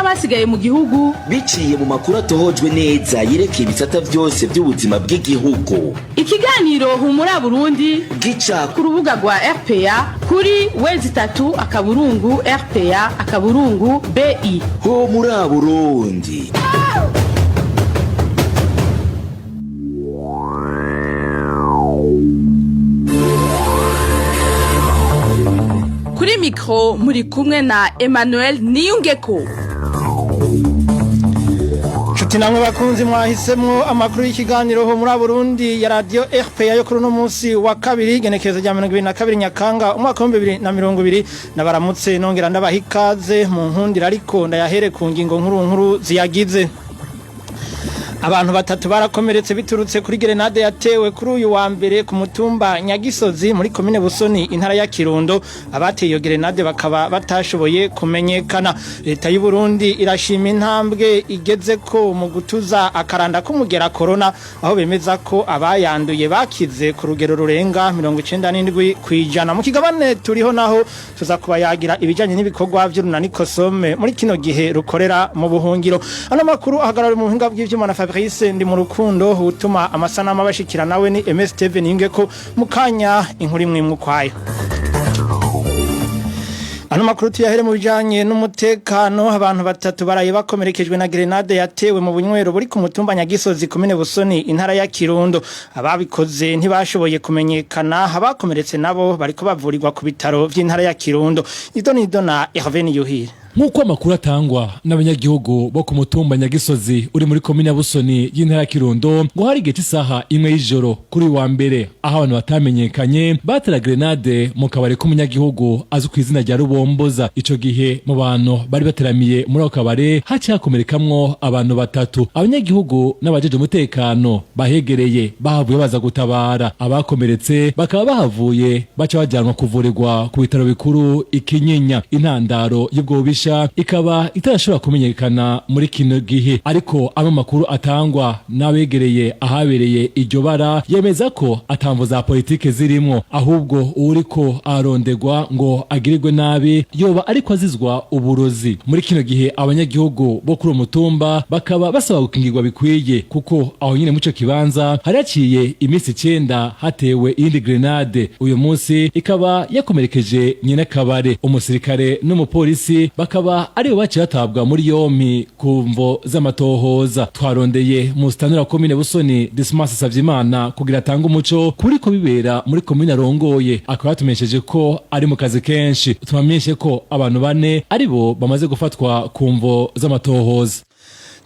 n'abasigaye mu gihugu. Biciye mu makuru atohojwe neza yerekeye ibisata vyose vy'ubuzima bw'igihugu. Ikiganiro Humura Burundi gica ku rubuga rwa RPA kuri www.rpa.bi. Humura Burundi. Kuri mikro muri kumwe na Emmanuel Niyungeko. Nshuti namwe bakunzi mwahisemwo amakuru y'ikiganiro ho muri Burundi ya radio RPA yo kuri uno munsi wa kabiri, igenekerezo rya 2022 Nyakanga umwaka wa 2020, nabaramutse nongera ndabaha ikaze mu nkundira, ariko ndayahere ku ngingo nkuru nkuru ziyagize. Abantu batatu barakomeretse biturutse kuri grenade yatewe kuri uyu wa mbere ku mutumba Nyagisozi muri komine Busoni, intara ya Kirundo. Abateye iyo grenade bakaba batashoboye kumenyekana. Leta y'u Burundi irashima intambwe igeze ko mu gutuza akaranda k'umugera corona, aho bemeza ko abayanduye bakize ku rugero rurenga 97%. Mu kigabane turiho naho tuza kubayagira ibijanye n'ibikorwa vy'urunani Kosome muri kino gihe rukorera mu buhungiro. Ano makuru ahagarara mu buhinga bw'ivyuma na Fabrice ndi mu rukundo, utuma amasanamu abashikira nawe ni MS TV Ningeko. Mukanya inkuru imwe imwe. Ano makuru tuyahere mu bijanye n'umutekano. Abantu batatu baraye bakomerekejwe na grenade yatewe mu bunywero buri ku mutumba Nyagisozi, komine Busoni, intara ya Kirundo. Ababikoze ntibashoboye kumenyekana. Abakomeretse nabo bariko bavurirwa ku bitaro vy'intara ya Kirundo. Ido nido na Hervé Niyuhire. Nk'uko amakuru atangwa n'abanyagihugu bo ku mutumba Nyagisozi uri muri komine ya Busoni y'intara ya Kirundo, ngo hari igihe cy'isaha 1 y'ijoro kuri uyu wa mbere aho abantu batamenyekanye batera grenade mu kabari k'umunyagihugu azwi ku izina rya Rubomboza. Ico gihe mu bantu bari bateramiye muri ako kabare haciye hakomerekamwo abantu batatu. Abanyagihugu n'abajeje umutekano bahegereye bahavuye baza gutabara abakomeretse, bakaba bahavuye baca bajyanwa kuvurirwa ku bitaro bikuru Ikinyinya. Intandaro y'ubwo bubisha ikaba itarashobora kumenyekana muri kino gihe, ariko amwe makuru atangwa n'abegereye ahabereye iryo bara yemeza ko atamvo za politike zirimwo, ahubwo uwuriko arondegwa ngo agirirwe nabi yoba ariko azizwa uburozi. Muri kino gihe abanyagihugu bo kuri uwo mutumba bakaba basaba gukingirwa bikwiye, kuko aho nyine muco kibanza hari haciye iminsi 9 hatewe iyindi grenade, uyu munsi ikaba yakomerekeje nyine kabare. Umusirikare n'umupolisi bakaba aribo baciye batabwa muri yompi ku mvo z'amatohoza. Twarondeye mu sitanura komine Busoni Dismas Savyimana kugira atange umuco kuri ko bibera muri komine arongoye, akaba yatumenyesheje ko ari mu kazi kenshi. Tubamenyeshe ko abantu bane aribo bamaze gufatwa ku mvo z'amatohoza.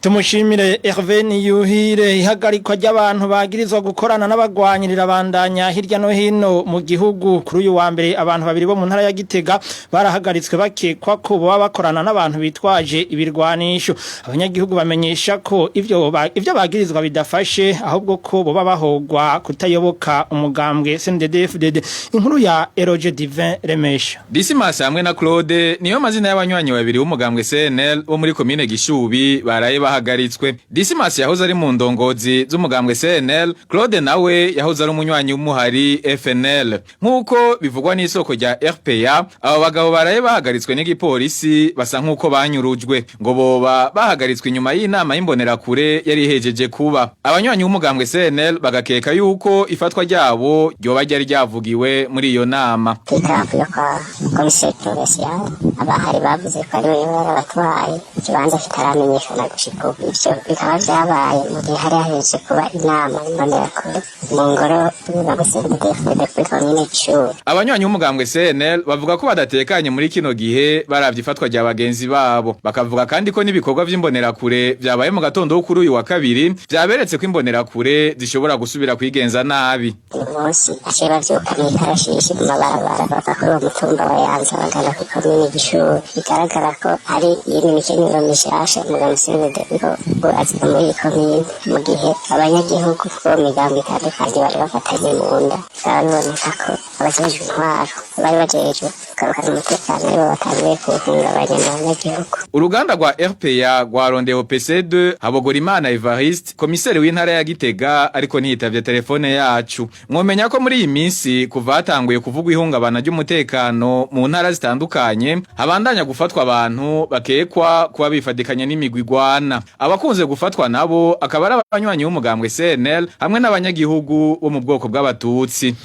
Tumushimire Hervé Niyuhire. Ihagarikwa ry'abantu bagirizwa gukorana n'abagwanyi rirabandanya hirya no hino mu gihugu. Kuri uyu wa mbere abantu babiri bo mu ntara ya Gitega barahagaritswe bakekwa ko boba bakorana n'abantu bitwaje ibirwanisho. Abanyagihugu bamenyesha ko ivyo bagirizwa bidafashe, ahubwo ko boba bahogwa kutayoboka umugambwe CNDD-FDD. Inkuru ya Eroge Divin Remesha. Dismas hamwe na Claude niyo mazina y'abanywanyi babiri b'umugambwe CNL bo muri komine Gishubi baraye bahagaritswe. Dismas yahoze ari mu ndongozi z'umugambwe CNL, Claude nawe yahoze ari umunywanyi w'umuhari FNL. Nk'uko bivugwa n'isoko rya RPA, abo bagabo baraye bahagaritswe n'igipolisi basa nk'uko banyurujwe. Ngo boba bahagaritswe inyuma y'inama y'imbonerakure yari ihejeje kuba. Abanywanyi b'umugambwe CNL bagakeka yuko ifatwa ryabo ryoba ryari ryavugiwe muri iyo nama. Kw'ikapu yo kwa komiseri provincial abahari bavuze ko ari we yarabatwaye, ikibanza kitaramenyekana gushika ubu. Ivyo bikaba vyabaye mu gihe hari hahejeje kuba inama y'imbonerakure mu ngoro y'umugambwe CNDD-FDD kuri komine Gishubi. Abanywanyi b'umugambwe CNL bavuga ko badatekanye muri kino gihe baravye ifatwa rya bagenzi babo. Bakavuga kandi ko n'ibikorwa vy'imbonerakure vyabaye mu gatondo kuri uyu wa kabiri vyaberetse ko imbonerakure zishobora gusubira kwigenza nabi. Uyu munsi baciye bavyuka mw'ikarashishi mu mabarabara bava kuri uwo mutumba wa Yanza bagana kuri komine Gishubi, bigaragara ko ari iyindi mikenyero mishasha umugambwe CNDD uriko urazana muri iyi komine, mu gihe abanyagihugu bo mu migambo itandukanye bari bafatanye mu nda. Bikaba biboneka ko Abajejwe intwaro bari bajejwe kugarukana umutekano aribo batanguye kuwuhungabanya mu banyagihugu. Uruganda rwa RPA rwarondeye OPC2 Habogorimana Evariste, komiseri w'intara ya Gitega, ariko ntiyitavye telefone yacu. Mwomenya ko muri iyi minsi kuva hatanguye kuvugwa ihungabana ry'umutekano mu ntara zitandukanye, habandanya gufatwa abantu bakekwa kuba bifadikanya n'imigwi igwana. Abakunze gufatwa nabo akaba ari abanywanyi b'umugambwe CNL hamwe n'abanyagihugu bo mu bwoko bw'Abatutsi.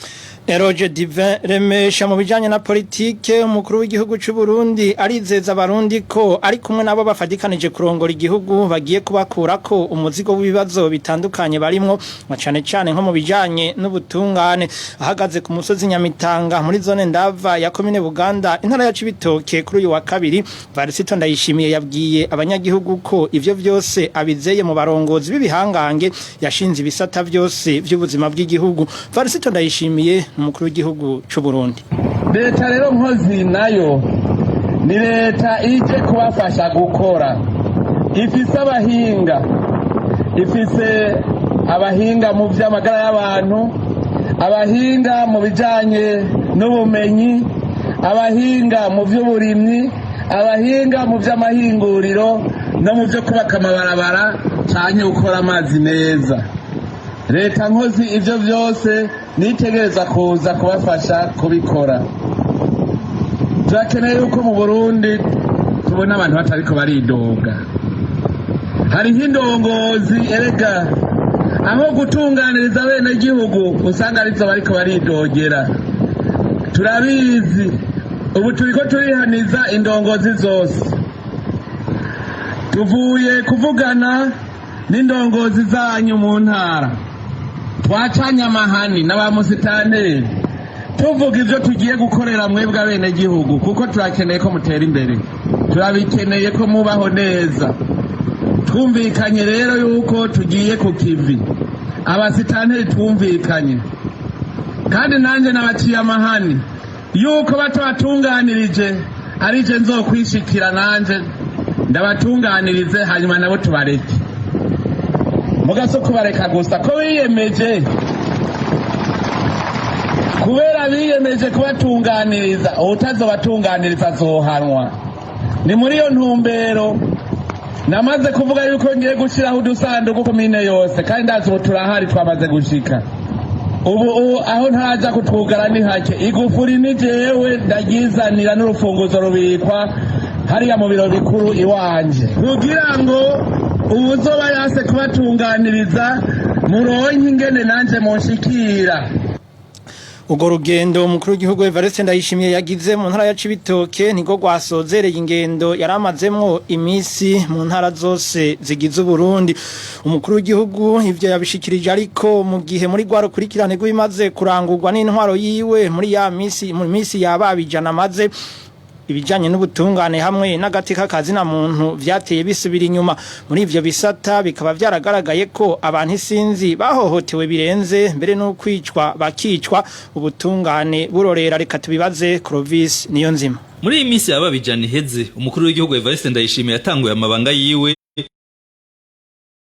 Eroge Divin Remesha. Mu bijanye na politike, umukuru w'igihugu c'u Burundi arizeza Abarundi ko ari kumwe nabo bafadikanije kurongora igihugu, bagiye kubakurako umuzigo w'ibibazo bitandukanye barimwo, na cane cane nko mu bijanye n'ubutungane. Ahagaze ku musozi Nyamitanga muri zone Ndava ya komine Buganda, intara ya Cibitoke, kuri uyu wa kabiri, Varisito Ndayishimiye yabwiye abanyagihugu ko ivyo vyose abizeye mu barongozi b'ibihangange yashinze ibisata vyose vy'ubuzima bw'igihugu. Varisito Ndayishimiye, umukuru w'igihugu c'u Burundi. Leta rero nkozi nayo ni leta ije kubafasha gukora. Ifise abahinga, ifise abahinga mu vy'amagara y'abantu, abahinga mu bijanye n'ubumenyi, abahinga mu vy'uburimyi, abahinga mu vy'amahinguriro no mu vyo kubaka amabarabara canke gukora amazi meza. Leta nkozi ivyo vyose nitegereza kuza kubafasha kubikora. Turakeneye yuko mu Burundi tubona abantu batariko baridoga. Hariho indongozi erega aho gutunganiriza bene gihugu usanga arizo bariko baridogera. Turabizi, ubu turiko turihaniza indongozi zose. Tuvuye kuvugana n'indongozi zanyu mu ntara, twacanye amahani n'aba musitanteri, tuvuga ivyo tugiye gukorera mwebwe abenegihugu, kuko turakeneye ko mutera imbere, turabikeneye ko mubaho neza. Twumvikanye rero yuko tugiye ku kivi. Abasitanteri twumvikanye, kandi nanjye nabaciye amahani yuko batabatunganirije arije nzokwishikira nanje ndabatunganirize, hanyuma nabo tubareke. Mugaso kubareka gusa ko biyemeje, kubera biyemeje kubatunganiriza, uwutazobatunganiriza azohanwa. Ni muri iyo ntumbero namaze kuvuga yuko ngiye gushyiraho udusanduku komine yose, kandi ndazi ubu turahari, twamaze gushika ubu aho ntaja kutwugara ni hake. Igufuri ni jewe ndaryizanira n'urufunguzo rubikwa hariya mu biro bikuru iwanje, kugira ngo uwuzoba yase kubatunganiriza muronke ingene nanje munshikira. Urwo rugendo umukuru w'igihugu Evariste Ndayishimiye yagize mu ntara ya Cibitoke niko rwasozereye ingendo yaramazemwo imisi mu ntara zose zigize Uburundi. Umukuru w'igihugu ivyo yabishikirije ariko mu gihe muri rwa rukurikirane rw'ibimaze kurangurwa n'intwaro yiwe muri ya misi, mu misi yababa 100 amaze, ibijanye n'ubutungane hamwe n'agateka kazina muntu vyateye bisubira inyuma. Muri ivyo bisata bikaba vyaragaragaye ko abantu isinzi bahohotewe birenze, mbere no kwicwa bakicwa ubutungane burorera. Reka tubibaze Clovis niyo nzima. Muri iyi minsi yaba 100 iheze umukuru w'igihugu Evariste Ndayishimiye yatanguye amabanga yiwe,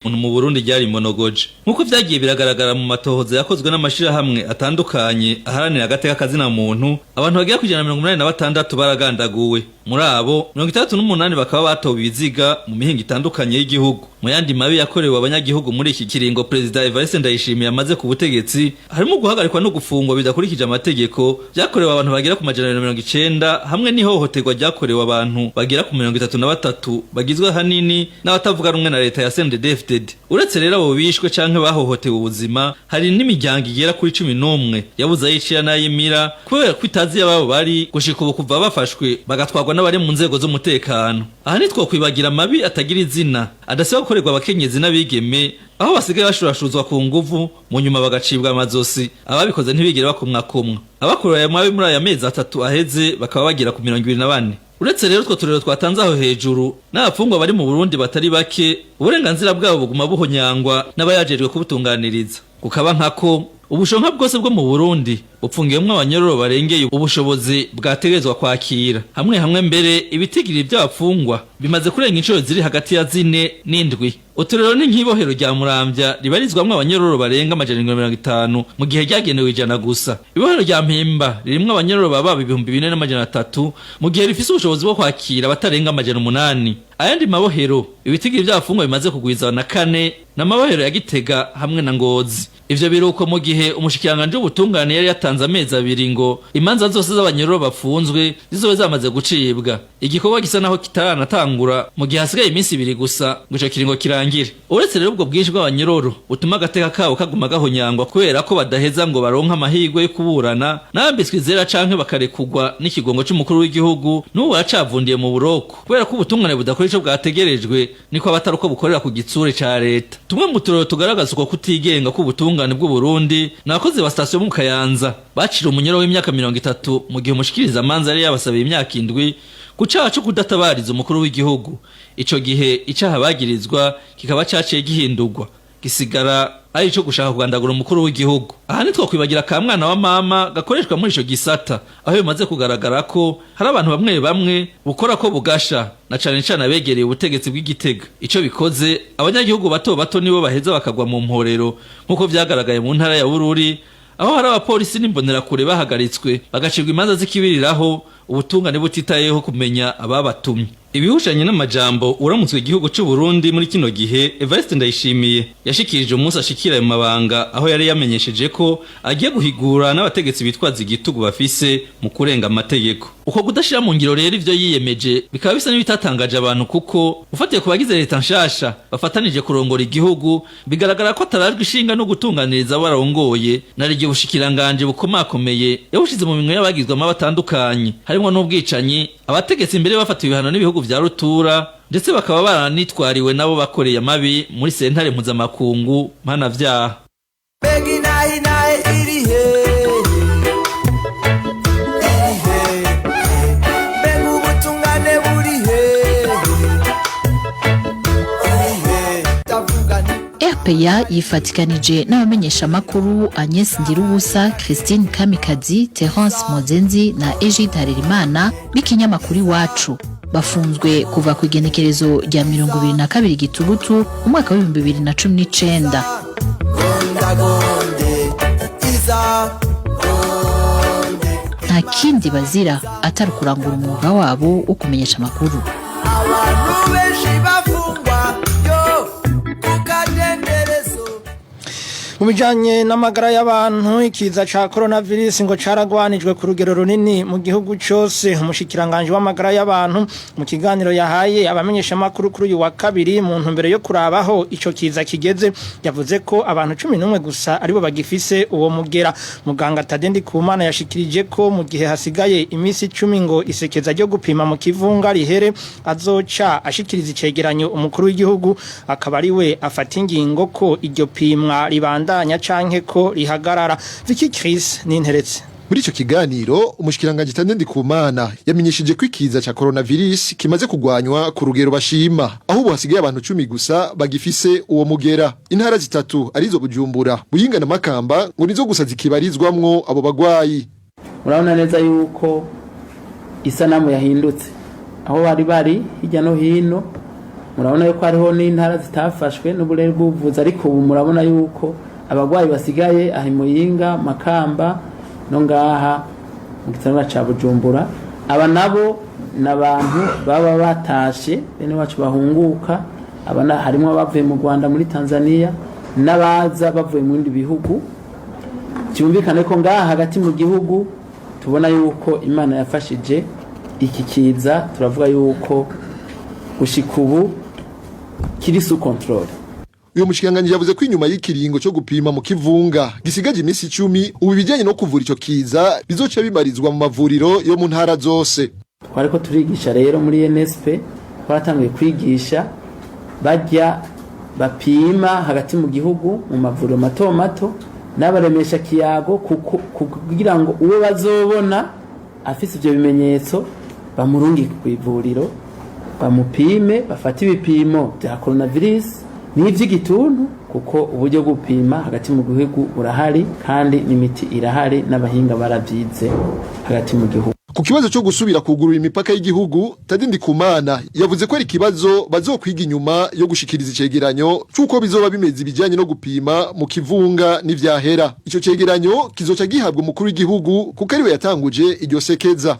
mu Burundi ryari monogoje, nkuko vyagiye biragaragara mu matohoza yakozwe n'amashirahamwe atandukanye aharanira agateka kazina muntu. Abantu bagera ku 186 baragandaguwe, muri abo 68 bakaba batowe ibiziga mu mihingo itandukanye y'igihugu. Mu yandi mabi yakorewe abanyagihugu muri iki kiringo Perezida Evariste Ndayishimiye amaze ku butegetsi, harimo guhagarikwa no gufungwa bidakurikije amategeko vyakorewe abantu bagera ku 290, hamwe n'ihohoterwa ryakorewe abantu bagera ku 33 bagizwe ahanini n'abatavuga rumwe na leta ya CNDD-FDD. Uretse rero abo bishwe canke bahohotewe ubuzima, hari n'imiryango igera kuri 11 yabuze ayicira n'ayimira kubera ko itazi y'ababo bari gushika ubu kuva bafashwe bagatwarwa n'abari mu nzego z'umutekano. Aha ntitwokwibagira amabi atagira izina adasiba gukorerwa abakenyezi n'abigeme, aho basigaye bashurashuzwa ku nguvu, mu nyuma bagacibwa amazosi, ababikoze ntibigere bakomwakomwa. Abakorewe ayo mabi muri aya mezi 3 aheze bakaba bagera ku 24. Uretse rero utwo turero twatanze aho hejuru, n'abapfungwa bari mu Burundi batari bake uburenganzira bwabo buguma buhonyangwa n'abayajejwe kubutunganiriza, kukaba nkako ubushonka bwose bwo mu Burundi. bupfungiyemwo abanyororo barengeye ubushobozi bwategerezwa kwakira. Hamwe hamwe mbere ibitigiri vy'abafungwa bimaze kurenga inshuro ziri hagati ya 4 n'7. Uturero ni nk'ibohero rya Muramvya ribarizwamwo abanyororo barenga 750 mu gihe ryagenewe 100 gusa. Ibohero rya Mpimba ririmwo abanyororo baba 4300 mu gihe rifise ubushobozi bwo kwakira abatarenga 800. Ayandi mabohero ibitigiri vy'abafungwa bimaze kugwiza na kane n'amabohero ya Gitega hamwe na Ngozi. Ivyo biruko mu gihe umushikiranganje w'ubutungane yari yatanze amezi 2 ngo imanza zose z'abanyororo bafunzwe zizobe zamaze gucibwa, igikorwa gisa naho kitaranatangura mu gihe hasigaye iminsi 2 gusa ngo ico kiringo kirangire. Uretse rero ubwo bwinshi bw'abanyororo butuma agateka kabo kaguma gahonyangwa kubera ko badaheza ngo baronke amahirwe yo kuburana, n'abambitswe izera canke bakarekugwa n'ikigongo c'umukuru w'igihugu n'ubu baracavundiye mu buroko kubera ko ubutungane budakora ico bwategerejwe, niko abatari uko bukorera ku gitsure ca leta. Tumwe mu turero tugaragaza uko kutigenga k'ubutungane bw'u Burundi ni abakozi ba sitasiyo mu Kayanza bacira umunyoro w'imyaka 30 mu gihe umushikiriza amanza yari yabasabiye imyaka 7 ku caha co kudatabariza umukuru w'igihugu. Ico gihe icaha bagirizwa kikaba caciye gihindurwa gisigara ari ico gushaka kugandagura umukuru w'igihugu. Aha ntitwokwibagira ka mwana wa mama gakoreshwa muri ico gisata, aho bimaze kugaragara ko hari abantu bamwe bamwe bukora ko bugasha, na cane cane abegereye ubutegetsi bw'Igitega. Ico bikoze abanyagihugu bato bato nibo baheza bakagwa mu mporero, nk'uko vyagaragaye mu ntara ya Bururi, aho hari abapolisi n'imbonerakure bahagaritswe bagacirwa imanza zikibiriraho, ubutungane butitayeho kumenya ababatumye. Ibihushanye n'amajambo uramutswe igihugu c'u Burundi muri kino gihe, Evariste Ndayishimiye, yashikirije umunsi ashikira ayo mabanga, aho yari yamenyesheje ko agiye guhigura n'abategetsi bitwaza igitugu bafise mu kurenga amategeko. Uko kudashira mu ngiro rero ivyo yiyemeje bikaba bisa n'ibitatangaje abantu, kuko ufatiye ku bagize leta nshasha bafatanije kurongora igihugu, bigaragara ko atarajwe ishinga no gutunganiriza abo arongoye. Naryo ubushikiranganje bukomakomeye yabushize mu minwe y'abagizwe batandukanye, harimwo n'ubwicanyi, abategetsi imbere bafatiwe ibihano n'ibihugu vya rutura, ndetse bakaba baranitwariwe nabo bakoreye amabi muri sentare mpuzamakungu mpanavyaha. Mbega inaha inahe iri hehe? Iri hehe? Mbega ubutungane buri hehe? Iri hehe? Ndavuga nti RPA yifatikanije n'abamenyeshamakuru Agnes Ndirubusa, Christine Kamikazi, Terence Mozenzi na Egide Harerimana b'ikinyamakuru Iwacu. Bafunzwe kuva ku igenekerezo rya 22 Gitugutu umwaka w'2019. Gondagonde iza gonde. Nta kindi bazira atari ukurangura umwuga wabo wo kumenyesha amakuru. Abantu benshi bafungwa yo ku kadenderezo. Mu bijanye n'amagara y'abantu, ikiza ca coronavirus ngo caragwanijwe ku rugero runini mu gihugu cose. Umushikiranganje w'amagara y'abantu, mu kiganiro yahaye abamenyesha makuru kuri uyu wa kabiri mu ntumbero yo kurabaho ico kiza kigeze, yavuze ko abantu 11 gusa aribo bagifise uwo mugera. Muganga Tade Ndikumana yashikirije ko mu gihe hasigaye imisi 10 ngo isekeza ryo gupima mu kivunga rihere, azoca ashikiriza icegeranyo umukuru w'igihugu, akaba ari we afata ingingo ko iryo pimwa ribandanya canke ko rihagarara. Vicky Chris Ninteretse. Muri ico kiganiro, umushikiranganje Tade Ndikumana yamenyesheje ko ikiza ca coronavirus kimaze kugwanywa ku rugero bashima, aho ubu hasigaye abantu 10 gusa bagifise uwo mugera. Intara zitatu arizo Bujumbura, Muyinga na Makamba ngo nizo gusa zikibarizwamwo abo bagwayi. Murabona neza yuko isanamu yahindutse aho bari bari hirya no hino. Murabona yuko hariho n'intara zitafashwe n'uburere bw'ubuvuzi, ariko ubu murabona yuko abarwayi basigaye aha i Muyinga, Makamba no ngaha mu gisagara ca Bujumbura. Aba nabo ni abantu baba batashe, bene wacu bahunguka. Aba harimo abavuye mu Rwanda, muri Tanzania, n'abaza bavuye mu bindi bihugu. Byumvikane ko ngaha hagati mu gihugu tubona yuko Imana yafashije, iki kiza turavuga yuko gushika ubu kiri sous contrôle. Uyo mushikiranganje yavuze ko inyuma y'ikiringo cyo gupima mu kivunga gisigaje iminsi 10, ubu ibijyanye no kuvura ico kiza bizoca bimarizwa mu mavuriro yo mu ntara zose. Twariko turigisha rero muri NSP, twaratanguye kwigisha bajya bapima hagati mu gihugu mu mavuriro mato mato n'abaremesha kiyago, kugira ngo uwo bazobona afise ivyo bimenyetso bamurungike ku ivuriro, bamupime, bafate ibipimo bya coronavirus. N'ivy'igituntu, kuko uburyo bwo gupima hagati mu gihugu burahari, kandi n'imiti irahari, n'abahinga baravyize hagati mu gihugu. Ku kibazo cyo gusubira kugurura imipaka y'igihugu, Tade Ndikumana yavuze ko ari ikibazo bazokwiga inyuma yo gushikiriza icegeranyo c'uko bizoba bimeze ibijyanye no gupima mu kivunga n'ivyahera. Ico cegeranyo kizoca gihabwa umukuru w'igihugu, kuko ariwe yatanguje iryo sekeza.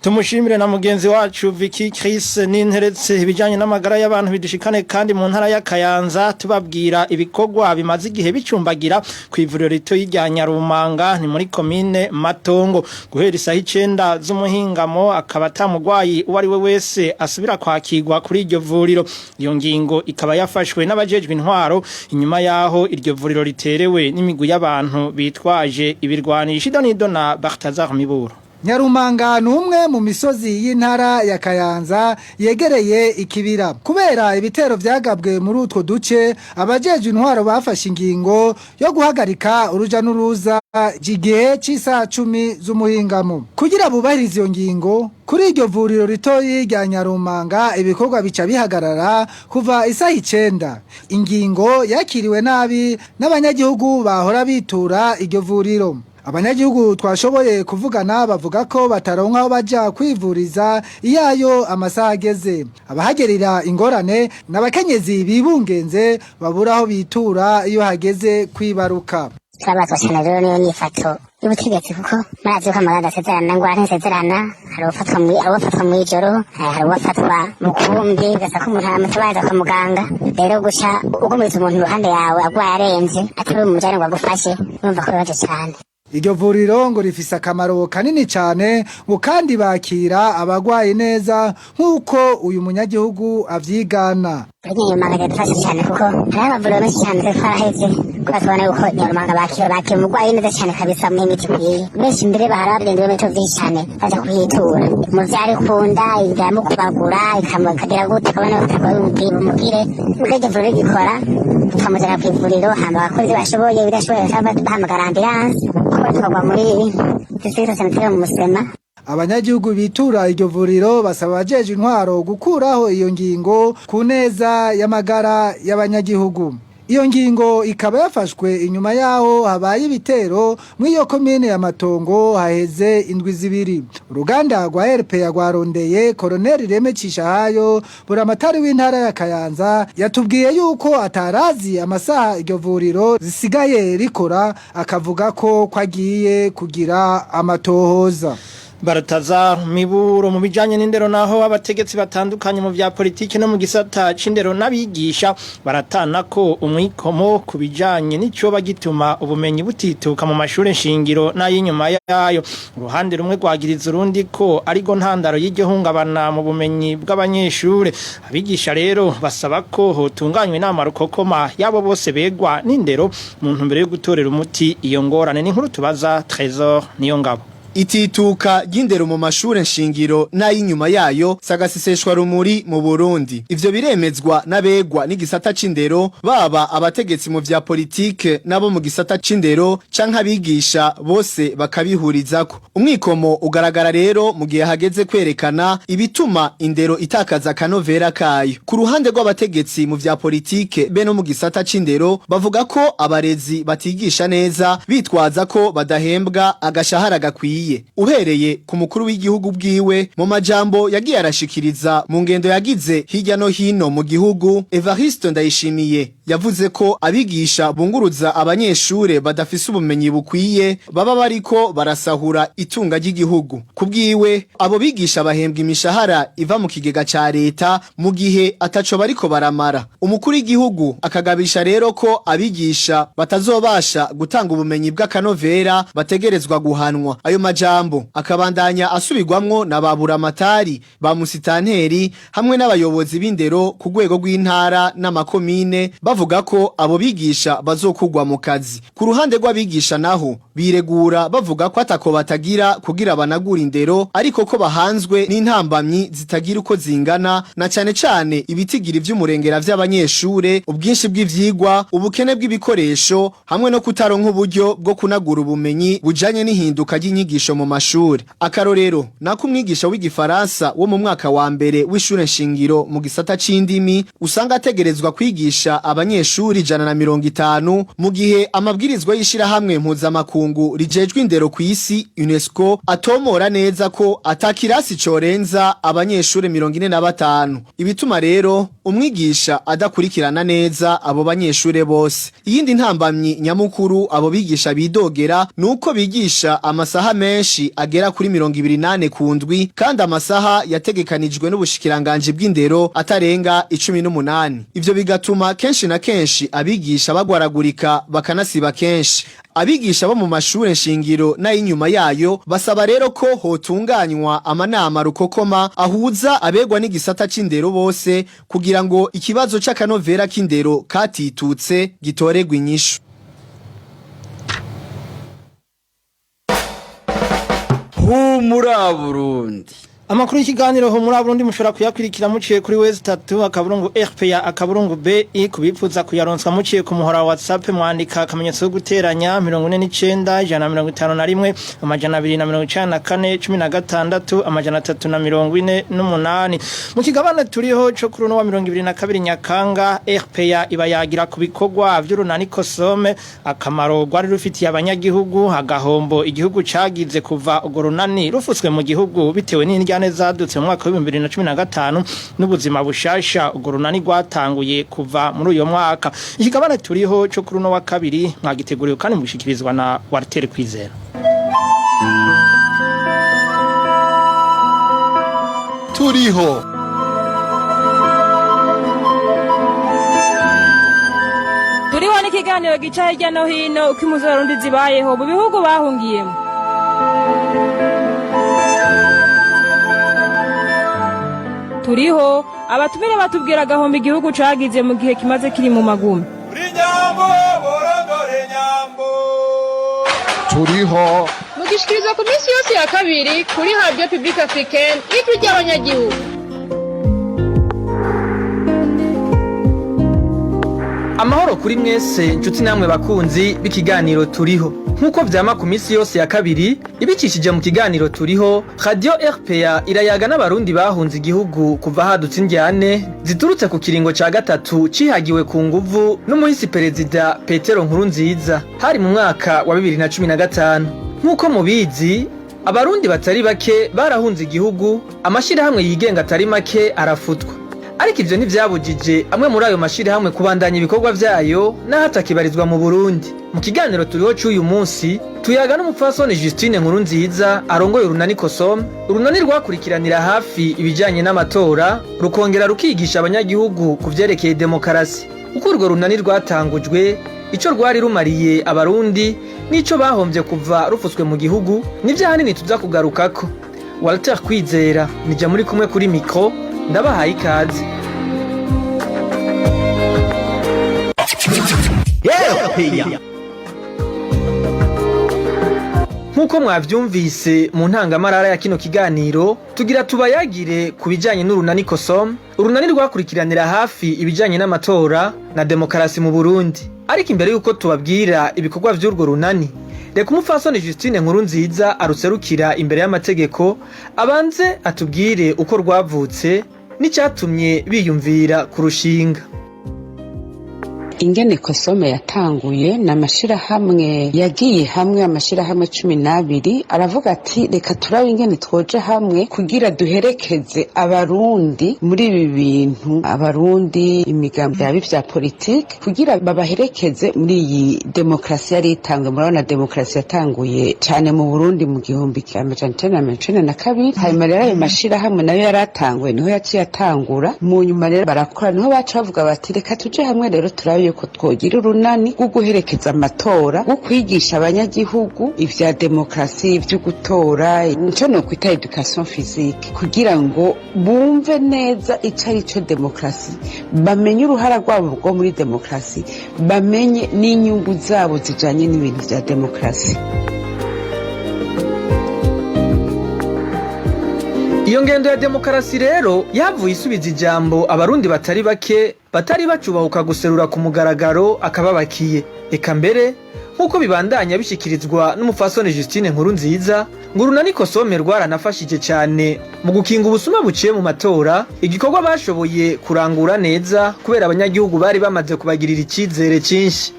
Tumushimire na mugenzi wacu Vicky Chris Ninteretse. Ibijanye n'amagara y'abantu bidushikane kandi mu ntara ya Kayanza, tubabwira ibikorwa bimaze igihe bicumbagira ku ivuriro rito rya Nyarumanga, ni muri komine Matongo. Guhera isaha 9 z'umuhingamo akaba atamugwayi uwo ari we wese asubira kwakirwa kuri iryo vuriro. Iyo ngingo ikaba yafashwe n'abajejwe intwaro inyuma yaho iryo vuriro riterewe n'imigwi y'abantu bitwaje ibirwanisho. Idonido na Bartazar Miburo. Nyarumanga ni umwe mu misozi y'intara ya Kayanza yegereye ikibira. Kubera ibitero vyagabwe muri utwo duce, abajeje intwaro bafashe ingingo yo guhagarika uruja n'uruza igihe c'isaha 10 z'umuhingamo. Kugira bubahirize iyo ngingo, kuri iryo vuriro ritoyi rya Nyarumanga ibikorwa bica bihagarara kuva isaha 9. Ingingo yakiriwe nabi n'abanyagihugu bahora bitura iryo vuriro. Abanyagihugu twashoboye kuvugana bavuga ko bataronka aho baja kwivuriza iyayo amasaha ageze. Abahagerera ingorane n'abakenyezi bibungenze babura aho bitura iyo hageze kwibaruka. Turabazwa cyane rero niyo nyifato y'ubutegetsi, kuko murazi ko amagara adasezerana, ngwara ntisezerana. Hari uwafatwa mw'ijoro, hari uwafatwa mu kumbi, ugasa ko umuntu aramutabaza kwa muganga. Rero guca ugumiza umuntu iruhande yawe agwaye aremvye, atari umujane ngo agufashe, urumva ko bibaje cyane. Iryo vuriro ngo rifise akamaro kanini cyane, ngo kandi bakira abagwayi neza, nk'uko uyu munyagihugu avyigana. Nyarumanga iradufasha cyane, kuko hariho amavuriro menshi cyane twaraheze, kuba tubona yuko Nyarumanga bakira umurwayi neza cyane kabisa, mu imiti ikwiye. Benshi mbere bahora bagenda ibirometero byinshi cyane baja kuhitura. Umuvyari ukunda iramukubagura, ikagira gute, ukabona utagoye umubwire ubwo iryo vuriro rigikora, tukamujana ku ivuriro, hama abakozi bashoboye, ibidashoboye bahamagara ambulance, kuko tukagwa muri district sanitaire mu Musema. Abanyagihugu bitura iryo vuriro basaba abajeje intwaro gukuraho iyo ngingo ku neza y'amagara y'abanyagihugu. Iyo ngingo ikaba yafashwe inyuma yaho habaye ibitero muri iyo komine ya Matongo haheze indwi 2. Uruganda rwa RPA rwarondeye Colonel Reme Cishahayo, buramatari w'intara ya Kayanza, yatubwiye yuko atarazi amasaha iryo vuriro zisigaye rikora, akavuga ko kwagiye kugira amatohoza. Barataza Miburo. Mu bijanye n'indero naho, abategetsi batandukanye mu vya politiki no mu gisata c'indero n'abigisha baratana ko umwikomo ku bijanye n'icoba gituma ubumenyi butituka mu mashure nshingiro n'ay'inyuma yayo. Uruhande rumwe rwagiriza urundi ko arigo ntandaro y'iryo hungabana mu bumenyi bw'abanyeshure. Abigisha rero basaba ko hotunganywa inama rukokoma yabo bose begwa n'indero mu ntumbero yo gutorera umuti iyo ngorane. Ni inkuru tubaza Trésor Niyongabo. Itituka ry'indero mu mashure nshingiro n'ay'inyuma yayo sagaseseshwa rumuri mu Burundi. Ivyo biremezwa n'abegwa n'igisata c'indero, baba abategetsi mu vya politike nabo mu gisata c'indero canke abigisha, bose bakabihurizako. Umwikomo ugaragara rero mu gihe hageze kwerekana ibituma indero itakaza akanovera kayo. Ku ruhande rw'abategetsi mu vya politike be no mu gisata c'indero, bavuga ko abarezi batigisha neza, bitwaza ko badahembwa agashahara gakwiye. Uhereye ku mukuru w'igihugu bwiwe, mu majambo yagiye arashikiriza mu ngendo yagize hirya no hino mu gihugu, Evariste Ndayishimiye yavuze ko abigisha bunguruza abanyeshure badafise ubumenyi bukwiye baba bariko barasahura itunga ry'igihugu. Kubwiwe, abo bigisha bahembwa imishahara iva mu kigega ca leta mu gihe ataco bariko baramara. Umukuru w'igihugu akagabisha rero ko abigisha batazobasha gutanga ubumenyi bw'akanovera bategerezwa guhanwa. Ayo majambo akabandanya asubirwamwo na ba buramatari, ba musitanteri hamwe n'abayobozi b'indero ku rwego rw'intara n'amakomine, bavuga ko abo bigisha bazokugwa mu kazi. Ku ruhande rw'abigisha naho, biregura bavuga ko atako batagira kugira banagura indero, ariko ko bahanzwe n'intambamyi zitagira uko zingana, na cane cane ibitigiri vy'umurengera vy'abanyeshure, ubwinshi bw'ivyigwa, ubukene bw'ibikoresho hamwe no kutaronka uburyo bwo kunagura ubumenyi bujanye n'ihinduka ry'inyigisho mu mashuri. Akarorero nako umwigisha w'igifaransa wo mu mwaka wa mbere w'ishure nshingiro mu gisata c'indimi usanga ategerezwa kwigisha abanyeshure abanyeshuri 150, mu gihe amabwirizwa y'ishirahamwe mpuzamakungu rijejwe indero ku isi UNESCO atomora neza ko atakirasi corenza abanyeshuri 45. Ibituma rero umwigisha adakurikirana neza abo banyeshure bose. Iyindi ntambamyi nyamukuru abo bigisha bidogera nuko bigisha amasaha menshi agera kuri 28 ku ndwi, kandi amasaha yategekanijwe n'ubushikiranganje bw'indero atarenga 18. Ivyo bigatuma kenshi na kenshi abigisha bagwaragurika bakanasiba kenshi. Abigisha bo mu mashure nshingiro n'ay'inyuma yayo basaba rero ko hotunganywa amanama rukokoma ahuza abegwa n'igisata c'indero bose, kugira ngo ikibazo c'akanovera k'indero katitutse gitoregwe inyishu. Humura Burundi. Amakuru y'ikiganiro ho muri Burundi mushobora kuyakwirikira muciye kuri wezi 3 akaburungu RPA akaburungu BI. Kubipfuza kuyaronswa muciye ku muhora wa WhatsApp, mwandika akamenyetso ko guteranya 49 151 294 16 348. Mu kigabane turiho co kuri uno wa 22 Nyakanga, RPA iba yagira ku bikorwa vy'urunani Kosome, akamaro rwari rufitiye abanyagihugu, agahombo igihugu cagize kuva urwo runani rufutswe mu gihugu bitewe n'indyane zadutse mu mwaka w'ibihumbi 2015, n'ubuzima bushasha urwo runani rwatanguye kuva muri uyo mwaka. Ikigabane turiho co kuri uno wa kabiri mwagiteguriwe kandi mushikirizwa na Walter Kwizera. Turiho. Turiho n'ikiganiro gica hirya no hino uko impuzu z'Abarundi zibayeho mu bihugu bahungiyemo. Turiho abatumire batubwira agahombo igihugu cagize mu gihe kimaze kiri mu magume. Turiho. Mugishikirizwa ku minsi yose ya kabiri kuri Radio Public Africaine, ijwi ry'abanyagihugu. Amahoro kuri mwese nshuti namwe bakunzi b'ikiganiro turiho. Nk'uko vyama ku minsi yose ya kabiri ibicishije mu kiganiro turiho, Radio RPA irayaga n'abarundi bahunze igihugu kuva hadutse indyane ziturutse ku kiringo ca gatatu cihagiwe ku nguvu n'umuhisi perezida Petero Nkurunziza, hari mu mwaka wa 2015. Nk'uko mubizi, abarundi batari bake barahunze igihugu, amashirahamwe yigenga atari make arafutwa. Ariko ivyo ntivyabujije amwe muri ayo mashirahamwe kubandanya ibikorwa vyayo n'aho atakibarizwa mu Burundi. Mu kiganiro turiho c'uyu munsi tuyaga n'umupfasoni Justine Nkurunziza arongoye urunani Kosom, urunani rwakurikiranira hafi ibijanye n'amatora, rukongera rukigisha abanyagihugu ku vyerekeye demokarasi. Uko urwo runani rwatangujwe, ico rwari rumariye abarundi n'ico bahomvye kuva rufutswe mu gihugu, nivyo ahanini tuza kugarukako. Walter Kwizera nija muri kumwe kuri mikro, ndabahaye ikaze. Nk'uko mwavyumvise mu ntangamarara ya kino kiganiro, tugira tubayagire ku bijanye n'urunani Kosom, urunani rwakurikiranira hafi ibijanye n'amatora na demokarasi mu Burundi. Ariko imbere y'uko tubabwira ibikorwa vy'urwo runani, reka umupfasoni Justine Nkurunziza aruserukira imbere y'amategeko abanze atubwire uko rwavutse n'icatumye biyumvira kurushinga. Ingene Kosome yatanguye ni amashirahamwe yagiye hamwe, amashirahamwe 12, aravuga ati reka turabe ingene twoje hamwe kugira duherekeze abarundi muri ibi bintu, abarundi imigambi yaba ivya politike, kugira babaherekeze muri iyi demokarasi yari itangwe. Murabona demokarasi yatanguye cane mu Burundi mu 1992. Hanyuma rero ayo mashirahamwe nayo yaratanguye, niho yaciye atangura. Mu nyuma rero barakora, niho baca bavuga bati reka tuje hamwe rero turabe yuko twogira urunani rwo guherekeza amatora, rwo kwigisha abanyagihugu ivya demokarasi, ivyo gutora, nico nokwita education physique, kugira ngo bumve neza ico ari co demokarasi, bamenye uruhara rwabo rwo muri demokarasi, bamenye n'inyungu zabo zijanye n'ibintu vya demokarasi. Iyo ngendo ya demokarasi rero yavuye isubiza ijambo abarundi batari bake batari bacubahuka guserura ku mugaragaro akababakiye. Eka mbere, nk'uko bibandanya bishikirizwa n'umufasoni Justine Nkurunziza, ngo urunani Kosome rwaranafashije cyane mu gukinga ubusuma buciye mu matora, igikorwa bashoboye kurangura neza kubera abanyagihugu bari bamaze kubagirira icyizere cyinshi.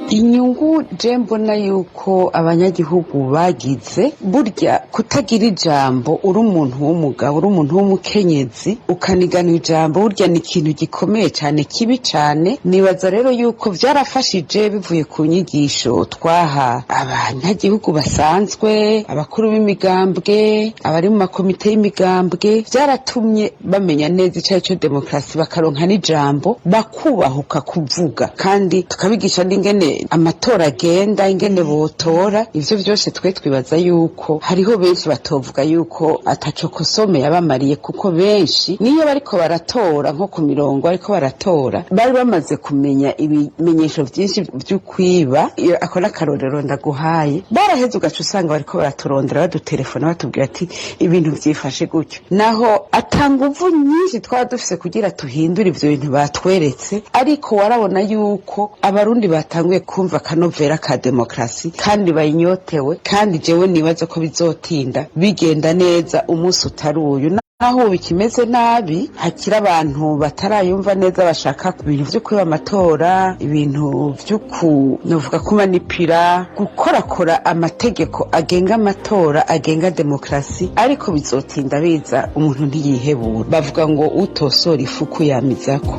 Inyungu je mbona yuko abanyagihugu bagize, burya kutagira ijambo, uri umuntu w'umugabo, uri umuntu w'umukenyezi, ukanigana ijambo, burya ni ikintu gikomeye cyane, kibi cyane. Nibaza rero yuko byarafashije bivuye ku nyigisho twaha abanyagihugu basanzwe, abakuru b'imigambwe, abari mu makomite y'imigambwe. Byaratumye bamenya neza icyo ari cyo demokarasi, bakaronka n'ijambo, bakubahuka kuvuga, kandi tukabigisha n'ingene amatora agenda, ingene botora. Ivyo vyose twe twibaza yuko hariho benshi batovuga yuko ataco Kosome yabamariye, kuko benshi niyo bariko baratora nko ku mirongo bariko baratora, bari bamaze kumenya ibimenyesho vyinshi vy'ukwiba. Iyo ako n'akarorero ndaguhaye. Baraheze, ugaca usanga bariko baraturondera, badutelefona, batubwira ati ibintu vyifashe gutyo, naho ata nguvu nyinshi twaba dufise kugira tuhindure ivyo bintu batweretse. Ariko warabona yuko abarundi batanguye kumva akanovera ka demokarasi kandi bayinyotewe, kandi jewe nibaza ko bizotinda bigenda neza umunsi utari uyu. Naho ubu bikimeze nabi, hakiri abantu batarayumva neza, bashaka ibintu vyo kwiba amatora, ibintu vyo ku novuga kumanipira, gukorakora amategeko agenga amatora, agenga demokarasi, ariko bizotinda biza. Umuntu ntiyihebura, bavuga ngo utosora ifuku yamizako.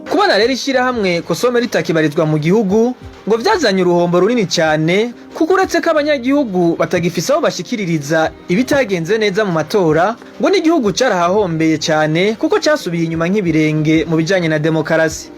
Kubona rero ishyirahamwe Kosome ritakibarizwa mu gihugu, ngo vyazanye uruhombo runini cyane, kuko uretse ko abanyagihugu batagifise aho bashikiririza ibitagenze neza mu matora, ngo n'igihugu carahahombeye cyane, kuko casubiye inyuma nk'ibirenge mu bijanye na demokarasi.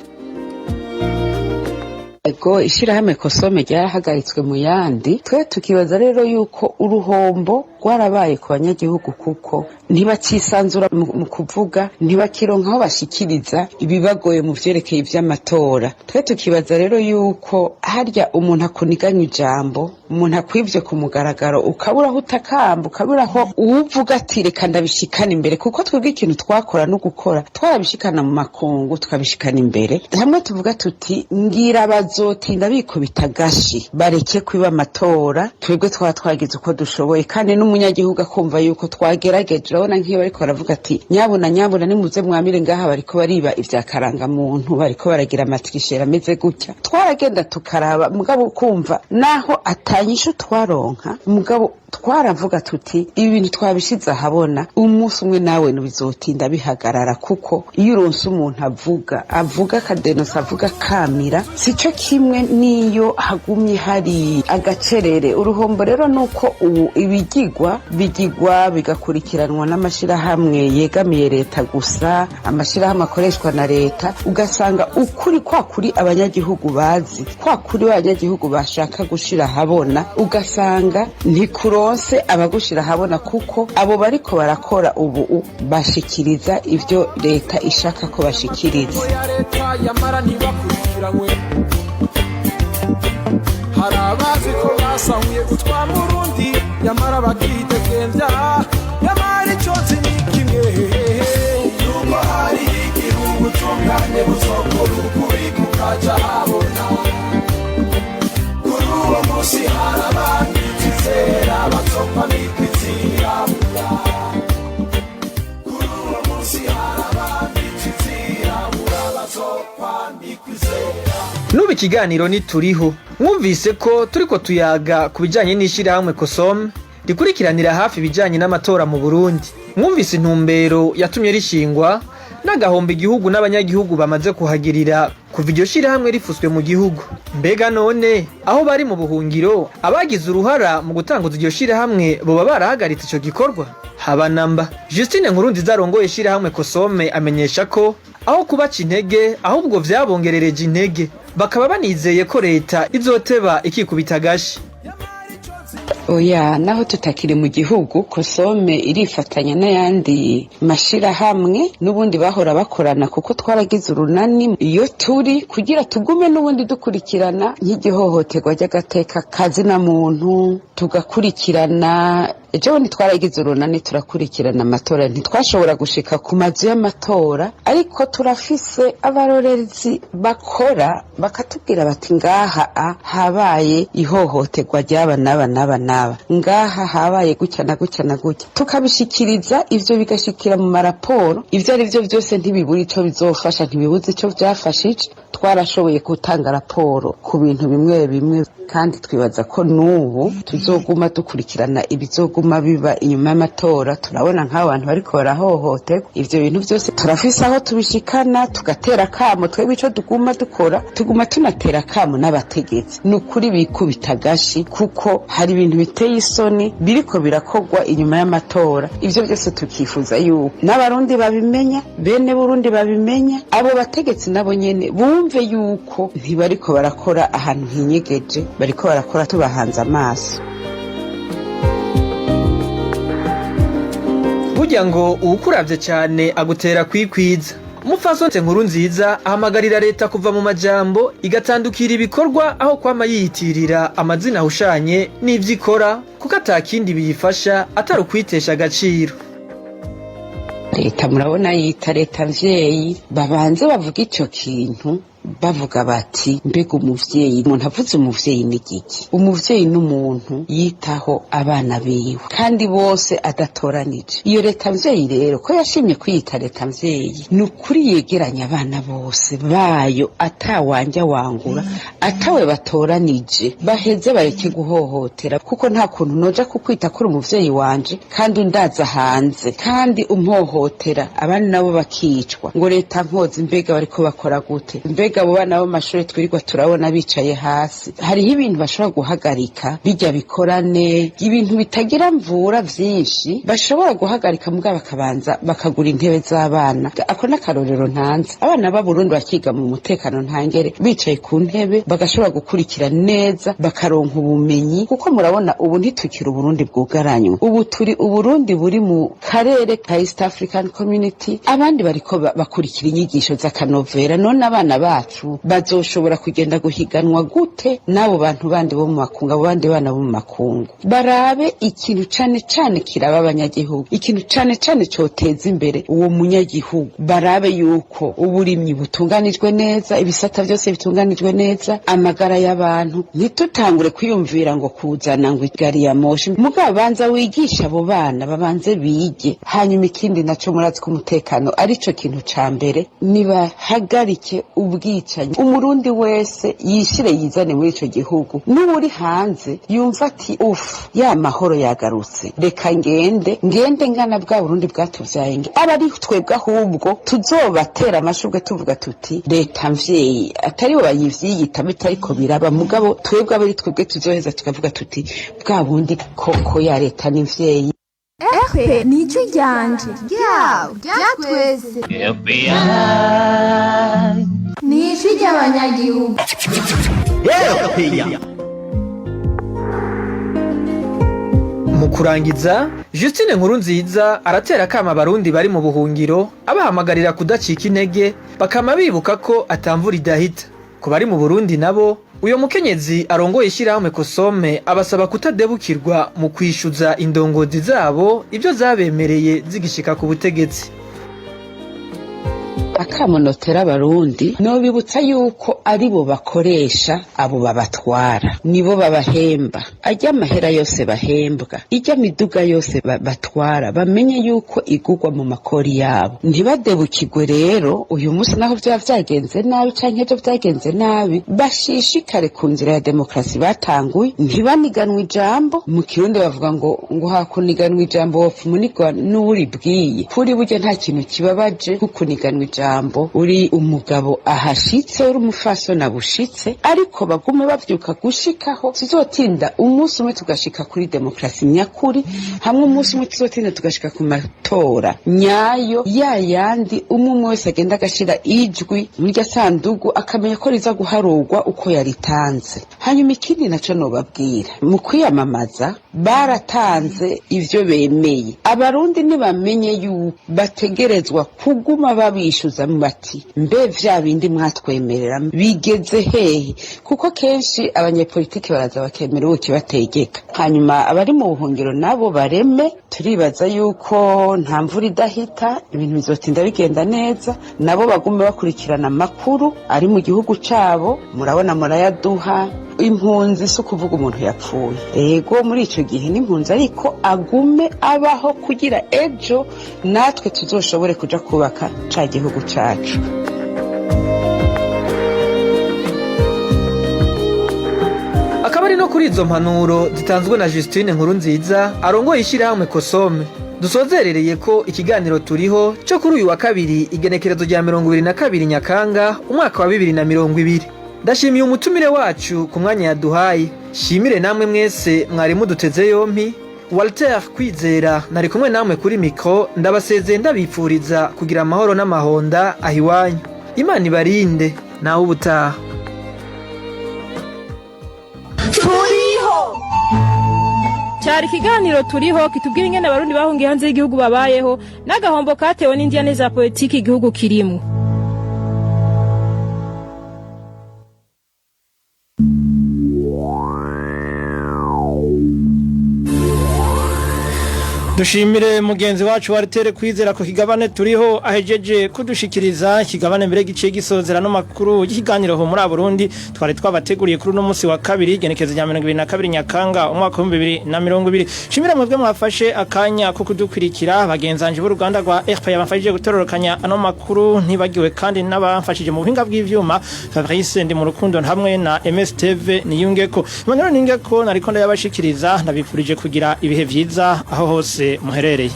Ego, ishirahamwe Kosome ryarahagaritswe mu yandi. Twe tukibaza rero yuko uruhombo rwarabaye ku banyagihugu, kuko ntibacisanzura mu kuvuga, ntibakironka aho bashikiriza ibibagoye mu vyerekeye ivy'amatora. Twe tukibaza rero yuko harya umuntu akuniganya ijambo, umuntu akwivye ku mugaragaro, ukabura aho utakamba, ukabura aho uwuvuga ati reka ndabishikana imbere, kuko twebwe ikintu twakora no gukora twarabishikana mu makungu, tukabishikana imbere. Hamwe tuvuga tuti ngira bazotinda bikubita agashi bareke kwiba amatora, twebwe twaba twagize uko dushoboye, kandi n'umunyagihugu akumva yuko twagerageje. Urabona nk'iyo bariko baravuga ati nyabuna nyabuna, nimuze mwamire ngaha, bariko bariba ivya karangamuntu, bariko baragira amatrisheri ameze gutya, twaragenda tukaraba. Mugabo ukumva naho atanyishu twaronka, mugabo twaravuga tuti ibi bintu twabishize ahabona, umunsi umwe nawe bizotinda bihagarara, kuko iyo uronse umuntu avuga, avuga akadenosa, avuga akamira, sico kimwe n'iyo hagumye hari agacerere. Uruhombo rero nuko ubu ibigigwa bigigwa bigakurikiranwa n'amashirahamwe yegamiye leta gusa, amashirahamwe akoreshwa na leta, ugasanga ukuri kwa kuri abanyagihugu bazi, kwa kuri abanyagihugu bashaka gushira ahabona, ugasanga ntikuronse abagushira ahabona, kuko abo bariko barakora ubu bashikiriza ivyo leta ishaka ko bashikiriza. Leta yamara ntibakurikiranwe. Hari abazi ko basahuye utwa Murundi, yamara bakidegemvya. Yamara ico nzi ni kimwe, nuko hari igihugu tungane buzokora ukuri kukaja habona. Kuri uwo munsi hari abandi twizera bazopfa bitwizirabura. Kuri uwo munsi hari abandi twizirabura bazopfa mikwizera. N'ubu ikiganiro ntituriho. Mwumvise ko turiko tuyaga ku bijanye n'ishirahamwe Kosome rikurikiranira hafi ibijanye n'amatora mu Burundi. Mwumvise intumbero yatumye rishingwa n'agahomba igihugu n'abanyagihugu bamaze kuhagirira kuva iryo shirahamwe rifuswe mu gihugu. Mbega none aho bari mu buhungiro, abagize uruhara mu gutanguza iryo shirahamwe boba barahagaritse ico gikorwa? Habanamba. Justine Nkurunziza arongoye ishirahamwe Kosome amenyesha ko aho kubaca intege, ahubwo vyabongerereje intege, bakaba banizeye ko leta izoteba ikikubita agashi. Oya, naho tutakiri mu gihugu, Kosome irifatanya n'ayandi mashirahamwe n'ubundi bahora bakorana, kuko twaragize urunani iyo turi kugira tugume n'ubundi dukurikirana nk'igihohoterwa ry'agateka kazina muntu, tugakurikirana. Ejo bundi twaragize urunani, turakurikirana amatora. Ntitwashobora gushika ku mazu y'amatora, ariko turafise abarorerezi bakora, bakatubwira bati: "Ngaha a habaye ihohoterwa ry'aba n'aba n'aba n'aba, ngaha habaye gutya na gutya na gutya." Tukabishikiriza, ivyo bigashikira mu maraporo. Ivyo ari vyo vyose ntibibura ico bizofasha, ntibibuze ico vyafashije. Twarashoboye gutanga raporo ku bintu bimwe bimwe, kandi twibaza ko n'ubu tuzoguma dukurikirana ibizoguma biba inyuma y'amatora. Turabona nk'abo bantu bariko barahohoterwa, ivyo bintu vyose turafise aho tubishikana, tugatera akamo. Twebwe ico tuguma dukora, tuguma tunatera akamo n'abategetsi, ni ukuri bikubita agashi, kuko hari ibintu biteye isoni biriko birakorwa inyuma y'amatora. Ivyo byose tukifuza yuko n'Abarundi babimenya, bene Burundi babimenya, abo bategetsi nabo nyene bumve yuko ntibariko barakora ahantu hinyegeje, bariko barakora tubahanze amaso. Burya ngo uwukuravye cyane agutera kwikwiza. Umupfasoni Nkuru Nziza ahamagarira leta kuva mu majambo igatandukira ibikorwa, aho kwama yiyitirira amazina ahushanye n'ivyo ikora, kuko atakindi biyifasha atari ukwitesha agaciro. Leta murabona yita leta mvyeyi, babanze bavuga ico kintu, bavuga bati: "Mbega umuvyeyi?" Umuntu avuze umuvyeyi ni giki? Umuvyeyi n'umuntu yitaho abana biwe kandi bose adatoranije. Iyo leta mvyeyi rero, ko yashimye kwiyita leta mvyeyi, ni ukuri yegeranya abana bose bayo, atawanja wangura, atawe batoranije, baheze bareke guhohotera, kuko nta kuntu noja kukwita kuri umuvyeyi wanje kandi undaza hanze, kandi umpohotera, abandi nabo bakicwa, ngo leta nkozi. Mbega bariko bakora gute? Mbega abo bana bo mashuri twirirwa turabona bicaye hasi? Hariho ibintu bashobora guhagarika, bijya bikorane, ibintu bitagira mvura vyinshi bashobora guhagarika, mugabo bakabanza bakagura intebe z'abana. Ako n'akarorero ntanze. Abana b'Aburundi bakiga mu mutekano ntangere, bicaye ku ntebe, bagashobora gukurikira neza, bakaronka ubumenyi, kuko murabona ubu ntitukiri Uburundi bwugaranywe, ubu turi Uburundi buri mu karere ka East African Community. Abandi bariko bakurikira inyigisho z'akanovera. None abana bacu bazoshobora kugenda guhiganwa gute n'abo bantu bandi bo mu makungu, abo bandi bana bo mu makungu? Barabe ikintu cane cane kiraba abanyagihugu, ikintu cane cane coteza imbere uwo munyagihugu. Barabe yuko uburimyi butunganijwe neza, ibisata vyose bitunganijwe neza, amagara y'abantu. Ntitutangure kwiyumvira ngo kuzana ngo igari ya moshi, mugabo banza wigisha abo bana, babanze bige. Hanyuma ikindi naco, murazi ko umutekano arico kintu ca mbere. Nibahagarike ubwicanyi, Umurundi wese yishire yizane muri ico gihugu, n'uwuri hanze yumva ati: "Ufu, ya mahoro yagarutse, reka ngende ngende ngana bwa Burundi bwatuvyaye." Nge aba ari twebwe ahubwo tuzobatera amashurwe, tuvuga tuti leta mvyeyi, atari bo bayivyiyita bitariko biraba, mugabo twebwe aba ari twebwe tuzoheza tukavuga tuti: "Bwa bundi koko ya leta ni mvyeyi." RP ni ijwi ryanje, ryawe, rya twese, ni ijwi ry'abanyagihugu. Mu kurangiza, Justine Nkurunziza aratera akama Abarundi bari mu buhungiro, abahamagarira kudacika intege, bakama bibuka ko atamvura idahita. Ku bari mu Burundi nabo, uyo mukenyezi arongoye ishyirahamwe Kosome abasaba kutadebukirwa mu kwishyuza indongozi zabo ibyo zabemereye zigishika ku butegetsi. Akamunotera Abarundi, nobibutsa yuko ari bo bakoresha abo babatwara, nibo babahemba. Ajya amahera yose bahembwa, ijya miduga yose batwara, bamenye yuko igurwa mu makori yabo. Ntibadebukirwe rero uyu munsi naho byaba byagenze nabi canke ejo byagenze nabi, bashishikare ku nzira ya demokarasi batanguye, ntibaniganwe ijambo. Mu Kirundi bavuga ngo hakuniganwa ijambo wopfa umunigwa n'uwuribwiye. Kuri burya nta kintu kibabaje nko kuniganwa ijambo. ijambo, uri umugabo ahashitse, uri umufasoni abushitse, ariko bagume bavyuka gushikaho tuzotinda umunsi umwe tugashika kuri demokarasi nyakuri, hamwe umunsi umwe tuzotinda tugashika ku matora nyayo, ya yandi umwe umwe wese agenda agashira ijwi muri rya sandugu, akamenya ko riza guharurwa uko yaritanze. Hanyuma ikindi naco nobabwira, mu kwiyamamaza baratanze ivyo bemeye. Abarundi ntibamenye yuko bategerezwa kuguma babishuza bati: "Mbe vya bindi mwatwemerera bigeze hehe?" Kuko kenshi abanyepolitiki baraza bakemera uwo kibategeka. Hanyuma abari mu buhungiro nabo bareme. Turibaza yuko nta mvura idahita, ibintu bizotinda bigenda neza. Nabo bagume bakurikirana amakuru ari mu gihugu cabo. Murabona, murayaduha. Impunzi si ukuvuga umuntu yapfuye. Ego, muri ico gihe n'impunzi, ariko agume abaho kugira ejo natwe tuzoshobore kuja kubaka ca gihugu cacu. Akaba ari no kuri izo mpanuro zitanzwe na Justine Nkurunziza arongoye ishyirahamwe Kosome dusozerereye ko ikiganiro turiho cyo kuri uyu wa kabiri, igenekerezo rya 22 Nyakanga umwaka wa 2020. Ndashimiye umutumire wacu ku mwanya yaduhaye, shimire namwe mwese mwari muduteze yompi. Walter Kwizera nari kumwe namwe kuri mikro, ndabasezeye ndabipfuriza kugira amahoro n'amahonda aho iwanyu. Imana ibarinde. Nawe ubutaha. Turiho. Cyari ikiganiro turiho kitubwira ingene abarundi bahungiye hanze y'igihugu babayeho n'agahombo katewe n'indiyane za politiki igihugu kirimwo. Dushimire mugenzi wacu Walter Kwizera ku kigabane turiho ahejeje kudushikiriza, ikigabane mbere giciye gisozera no makuru y'ikiganiro ho muri Burundi twari twabateguriye kuri uno munsi wa kabiri, igenekezo rya 22 Nyakanga umwaka wa 2020. Shimire mwebwe mwafashe akanya ko kudukurikira, bagenzanje b'uruganda rwa RPA bamfashije gutororokanya ano makuru, ntibagiwe kandi n'abamfashije mu buhinga bw'ivyuma, Fabrice ndi mu rukundo hamwe na MSTV Niyungeko. Emmanuel Niyungeko nariko ndayabashikiriza, ndabifurije kugira ibihe vyiza aho hose muherereye.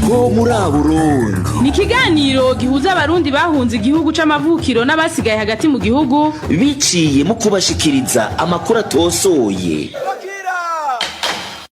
Ho muri Burundi Ni ikiganiro gihuza abarundi bahunze igihugu c'amavukiro n'abasigaye hagati mu gihugu biciye mu kubashikiriza amakuru atosoye.